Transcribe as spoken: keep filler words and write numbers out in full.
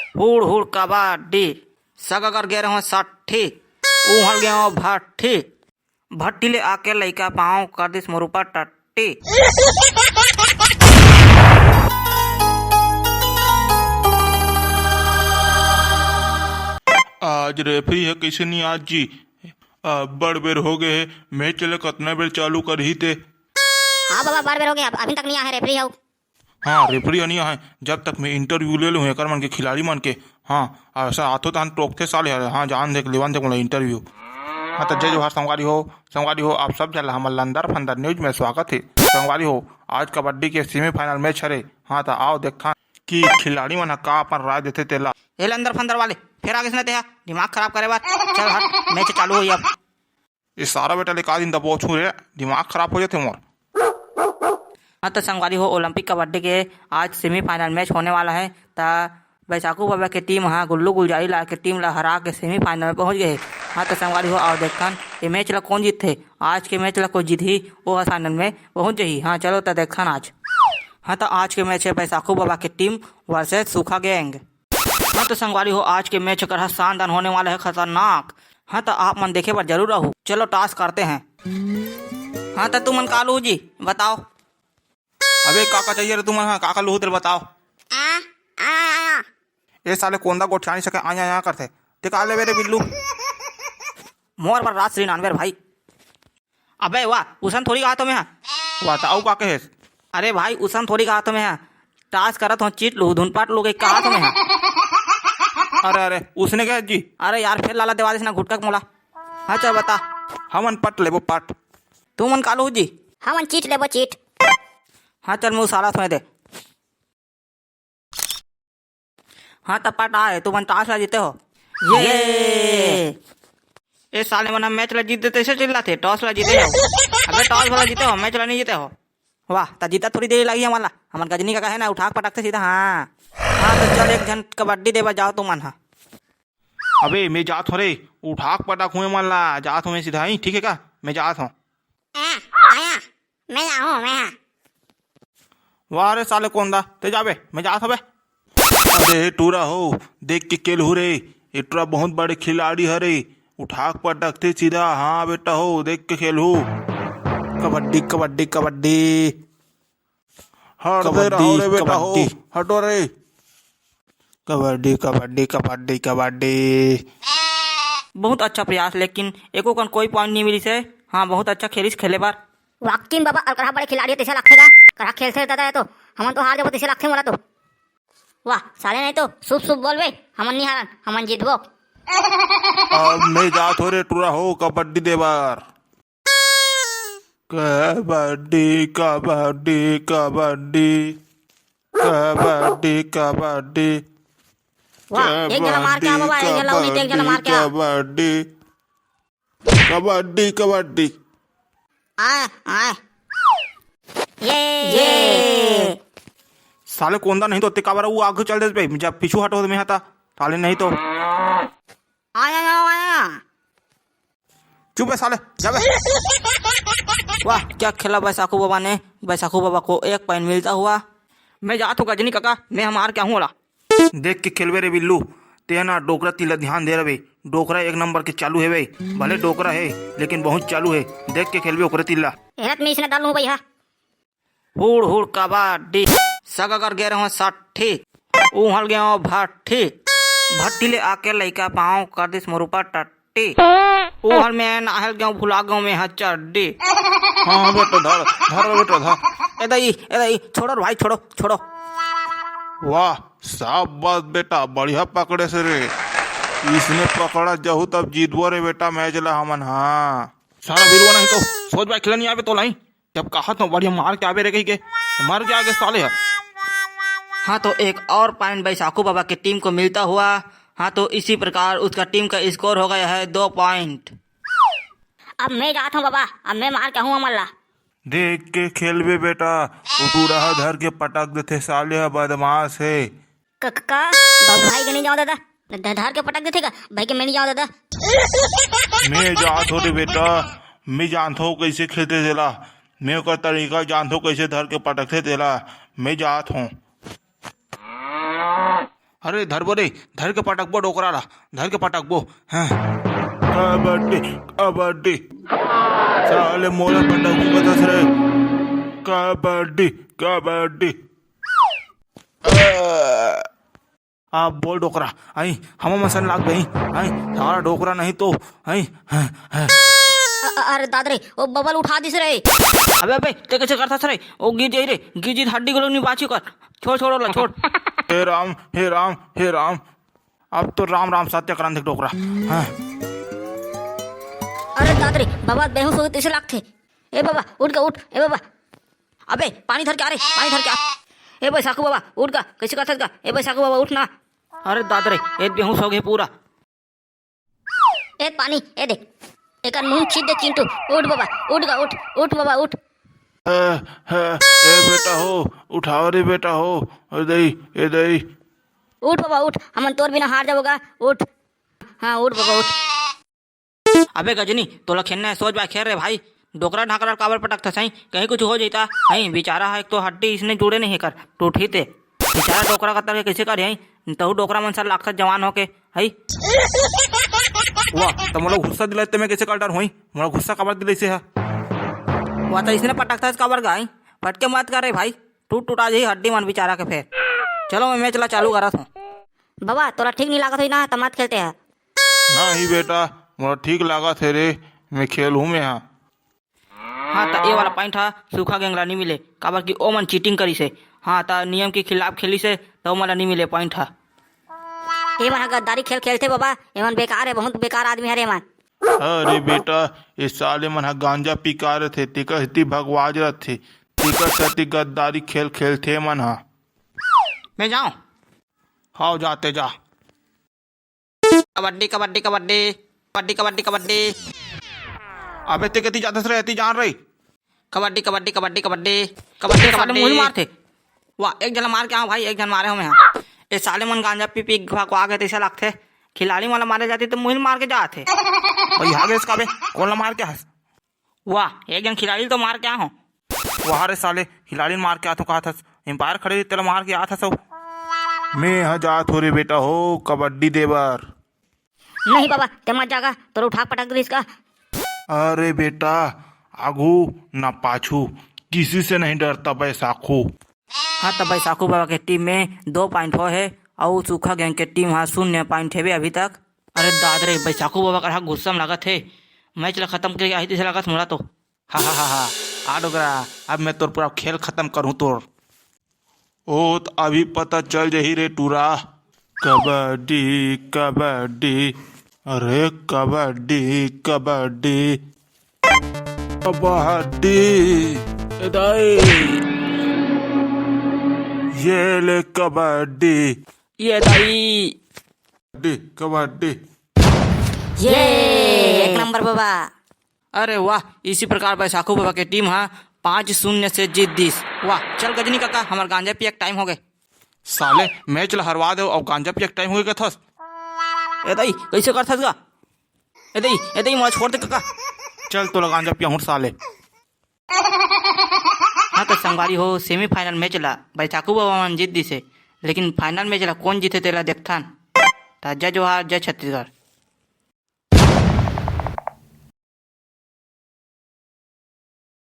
हुड़ हुड़ कबड्डी, सगा कर गे रहों सट्ठी, उहल गे हों भट्ठी, भट्ठी ले आके लइका पाँव कर दिस मोर ऊपर टट्टी। आज रेफरी ह कइसे नइ आत जी, अब्बड़ बेर हो गे हे, मैच ल कतना बेर चालू करही ते। हाँ बाबा, बड़ बेर हो गे, अब अभी तक नइ आहे रेफरी ह। हाँ, रेफरी ह नइ आहे, जब तक मैं इंटरव्यू ले लूँ एकर मन के, खिलाड़ी मन के। हाँ, अइसा आथो तहन टोकथे साले हर। हाँ, जान देख, लेवन देख मोला इंटरव्यू। हाँ, त जय जोहार संगवारी हो। संगवारी हो, आप सब झन ला हमर लंदर फंदर न्यूज में स्वागत हे। संगवारी हो, आज कबड्डी के सेमीफाइनल मैच हरे। हाँ, त आव देखथन कि खिलाड़ी मन ह का अपन राय देथे तेला। ए लंदर फंदर वाले, फेर आ गेस न तेहा दिमाग खराब करे बर। चल हट, मैच चालू होही अब। ए सारा बेटा ले का दिन दबोचहूँ रे, दिमाग खराब हो जाथे मोर। हाँ त संगवारी हो, ओलंपिक कबड्डी के आज सेमीफाइनल मैच होने वाला है। त बैसाखू बाबा के टीम ह गुल्लू गुलजारी लाल के टीम ला हरा के सेमीफाइनल में पहुंच गए हे। हाँ त संगवारी हो, आओ देखथन ये मैच ला कौन जीतथे। आज के मैच ला कोई जीतही, वो ह फाइनल में पहुंच जही। हाँ चलो त देखथन आज। हाँ त आज के मैच है बैसाखू बाबा के टीम वर्सेस सूखा गैंग। हाँ तो संगवारी हो, आज के मैच करहा शानदार होने वाला है, खतरनाक। हाँ तो आप मन देखे बर जरूर रहू। चलो टॉस करते हैं। हाँ तो तुमन का लूहू जी, बताओ। अबे का का चाहिए रे तुमन? हाँ, का का लूहू तेला बताओ। आ, आ, आ, आ। ए साले कोंदा गोठिया नइ सके, आ, आ, आ करथे। ते का लेबे रे बिल्लू? मोर बर राजश्री नॉनवेज भाई। अबे वाह, उसन थोड़ी कहा तो मैं हा। वाह, त अउ का कहेस? अरे भाई, उसन थोड़ी कहा तो मैं हा। टॉस करत हो, चीट लू, धुन पाट लू, कहा तो मैं हा। अरे, अरे, उसने कहे जी? अरे यार, फेर लाला देवा देस ना घुटका के मोला। हाँ, चल बता। हमन पट लेबो पट। तुमन का लू जी? हमन चीट लेबो चीट। हाँ, चल, मुँह साला थोड़े दे। हाँ, त पट आए, तुमन टॉस ला जीते हो। ये। ये। ए साले मन ह मैच ला जीत देते, अइसे चिल्लाथे, टॉस ला जीते हो। अबे टॉस वाला जीते हो, मैच ला नइ जीते हो। वाह, त जीता थोड़ी देर लगी हमन ला। हमन गजनी कका हे ना, उठा के पटकथे सीधा, हाँ। हाँ, त चल एक झन कबड्डी देबा जाओ तुमन ह। अबे, मैं जात हो रे, उठा के पटकहूँ एमन ला, जात हो मैं सीधा ही, ठीक है का? मैं जात हो। आ, आया, मैं जाहूँ, मैं हा। वाह रे साले कोंदा, ते जाबे, मैं जात हबे। अरे टूरा हो, देख के खेलहू रे, ए टूरा बहुत बड़े खिलाड़ी हरे, उठा के पटकथे सीधा। हाँ बेटा हो, देख के खेलहू। कबड्डी, कबड्डी, कबड्डी। हट दे कबड्डी, रहो रे बेटा हो, कबड्डी। हटो रे। कबड्डी, कबड्डी, कबड्डी, कबड्डी। बहुत अच्छा प्रयास, लेकिन एको कन कोई पॉइंट नइ मिलिस हे। हाँ, बहुत अच्छा खेलिस खेले बर। वाकई में बाबा, अलकरहा बड़े खिलाड़ी हो, तइसे लागथे गा। करहा खेलथे दादा, ये तो हमन तो हार जाबो, तइसे लागथे मोला तो। वाह, साले नहीं तो शुभ शुभ बोलबे, हमन नइ हारन, हमन जीतबो। अब मैं जात हो रे टूरा हो, कबड्डी देबर। कबड्डी, कबड्डी, कबड्डी। कबड्डी, कबड्डी। वाह, एक जना मार के आ बाबा, एक जना उही, एक जना मार के आ। कबड्डी, कबड्डी, कबड्डी। आए, आए। ये। ये। साले कोंदा नहीं तो ते काबर वो आगे चल देस बे, जब पीछू हटो तो मैं हटा, साले नहीं तो। आया, आया, आया। चुप है साले, जा बे। वाह, क्या खेला बैसाखू बाबा ने। बैसाखू बाबा को एक पॉइंट मिलता हुआ। मैं जात हूँ गजनी काका, मैं हमार क्या हूँ ओला। देख के खेलबे रे बिल्लू, ते ना डोकरा तीर ला ध्यान दे रहे। डोकरा एक नंबर के चालू है बे, भले डोकरा है लेकिन बहुत चालू है। देख के खेलबे ओकरे तीर ला। एहत में इसने डालू भाई हा। हुड़ हुड़ कबड्डी, सगा कर गे रहों सट्ठी, उहल गे हों भट्ठी, भट्ठी ले आके लइका पाँव कर दिस मोर ऊपर टट्टी, उहल में नाहल गे हों भुला गे हों मैं हा चड्डी। हाँ बेटा धर, धर बेटा धर। ए दाई, ए दाई, छोड़ो रे भाई, छोड़ो, छोड़ो। वाह, शाबाश बेटा, बढ़िया पकड़े से रे। इसने पकड़ा जहू तब जीतबो रे बेटा मैच ला हमन। हाँ। सारा बिरुआ नहीं तो सोच भाई खिला नहीं आवे तो लाई। जब कहा तो बढ़िया मार के आवे रे कही के, मर के आगे साले है। हाँ, तो एक और पॉइंट बैसाखू बाबा की टीम को मिलता हुआ। हाँ, तो इसी प्रकार उसका टीम का स्कोर हो गया है दो पॉइंट। अब मैं जात हूँ बाबा, अब मैं मार के हूँ अमर ला। देख के खेलबे बेटा, वो टूरा ह धर के पटक देथे, साले ह बदमाश हे। क-, क-, का? ब-, भाई के नहीं जाओ दादा, ध-, धर के पटक देथे का? भाई के मैं नहीं जाओ दादा। मैं जात हो रे बेटा, मैं जानत हो कैसे खेलते तेला, मैं ओकर तरीका जानत हो कैसे धर के पटकते तेला, मैं जात हूँ। अरे धरबो रे, धर के पटकबो डोकरा ला, धर के पटकबो। हाँ। कबड्डी, कबड्डी। साले मोला पटकबो कथस रे। कबड्डी, कबड्डी। आ, बोल डोकरा, आई, हम मसन लाग गई, आई, सारा डोकरा नहीं तो, आई, हाँ, हाँ। अ-, अ-, अरे दाद रे, ओ बबल उठा दिस रे। अबे, अबे, ते कैसे करथस रे? ओ गिर जाई रे, गिर जाई, हड्डी गोलो नहीं बाची कर। छोड़, छोड़ ओला, छोड़। हे राम, हे राम, हे राम। अब तो राम राम सत्य करन देख डोकरा। हाँ। अरे दाद रे, बाबा बेहोश हो गए, तैसे लागथे। ए बाबा, उठ गा, उठ, ए बाबा। अबे, पानी धर के आ रे, पानी धर के आ। ए बैसाखू बाबा, उठ गा, कैसे करथस गा? ए बैसाखू बाबा, उठ ना। अरे दाद रे, ए बेहोश हो गए पूरा। ए पानी, ए देख, एकर मुंह छीट दे चिंटू। उठ बाबा, उठ गा, उठ, उठ बाबा, उठ। ए, ए, ए बेटा हो, उठाओ रे बेटा हो, ए दई, ए दई। उठ बाबा, उठ, हमन तोर बिना हार जाबो गा, उठ। हाँ, उठ बाबा, उठ। अबे गजनी, तोला खेलना है, सोच बा खेल रे भाई। डोकरा ढाकरा काबर पटकथस हई? कहीं कुछ हो जइता हई, बेचारा है, एक तो हड्डी इसने जुड़े नहीं है कर, टूटही ते। बेचारा डोकरा कतर के कैसे कर हई? तहु डोकरा मन सर लागथस जवान होके, हई? वाह, त मोला गुस्सा दिलाए ते मैं कैसे कर डर होई? मोला गुस्सा काबर दिलाइसे हा? वाह, त इसने पटकथस काबर गा हई? पटके मत कर रे भाई, टूट टुटा जही हड्डी मन बेचारा के फेर। चलो, मैं मैच ला चालू करत हूँ। बाबा, तोला ठीक नहीं लागत होई ना, त मत खेलते हा। नहीं बेटा, मोला ठीक लागत हे रे, मैं खेलहूँ मैं हा। हाँ, त ए वाला पॉइंट हा सूखा गैंग ला नहीं मिले, काबर कि ओमन चीटिंग करिस हे। हाँ, त नियम के खिलाफ खेलिस हे, त ओमन ला नहीं मिले पॉइंट हा। एमन हा गद्दारी खेल खेलथे बाबा, एमन बेकार हे, बहुत बेकार आदमी हरे एमन। अरे बेटा, ए साले मन हा गांजा पी के रथे, तेकर सेती भगवाज रथे, तेकर सेती गद्दारी खेल खेलथे एमन हा। मैं जाऊं? हाव, जाते जा। कबड्डी, कबड्डी, कबड्डी, कबड्डी, कबड्डी, कबड्डी। अबे ते कती जाथस रे, एती जान रे। कबड्डी, कबड्डी, कबड्डी, कबड्डी, कबड्डी, ए साले कबड्डी। मुही मारथे। वाह, एक झन मार के आओ भाई, एक झन मारे हो मैं हा। ए साले मन गांजा पी पी भकवा के तैसे लागथे। खिलाड़ी वाला मारे जाती तो मुही मार के जाथे। भाई, आ गए इसका बे, कौन ला मार के हस? वाह, एक झन खिलाड़ी तो मार के आ हो। वाह रे साले, खिलाड़ी मार के आथो कहत हस, एम्पायर खड़े रही, तेला मार के आत हस। मैं ह जात हो रे बेटा हो, कबड्डी देबर। नहीं बाबा, ते मत जागा, तोर उठा पटक दिस का। अरे बेटा, आगू ना पाछू, किसी से नहीं डरता बैसाखू। हाँ, त बैसाखू बाबा के टीम में दो पॉइंट हो हे, अउ सूखा गैंग के टीम हा शून्य पॉइंट हेवे अभी तक। अरे दाद रे, बैसाखू बाबा करा गुस्सा में लागत हे, मैच ला खत्म करके आही तैसे लागत मोला तो। हा, हा, हा, हा। आ डोकरा, अब मैं तोर पूरा खेल खत्म करूँ तोर। ओ, त अभी पता चल जही रे टूरा। कबड्डी, कबड्डी, अरे कबड्डी, कबड्डी, कबड्डी। ए दाई। ये ले कबड्डी। ये दाई। कबड्डी, कबड्डी। ये, एक नंबर बाबा। अरे वाह, इसी प्रकार बैसाखू बाबा के टीम हा पाँच शून्य से जीत दिस। वाह, चल गजनी काका, हमार गांजा पिए के टाइम हो गए। साले, मैच ला हरवा दे अउ गांजा पिए के टाइम हो गए कथस। ए दाई, कैसे करथस गा? ए दाई, ए दाई, मोला छोड़ दे काका। चल, तोला गांजा पियाहूँ साले। हाँ त संगवारी हो, सेमीफाइनल मैच ला बैसाखू बाबा मन जीत दिस हे, लेकिन फाइनल मैच ला कौन जीते तेला देखथन। त जय जोहार, जय छत्तीसगढ़।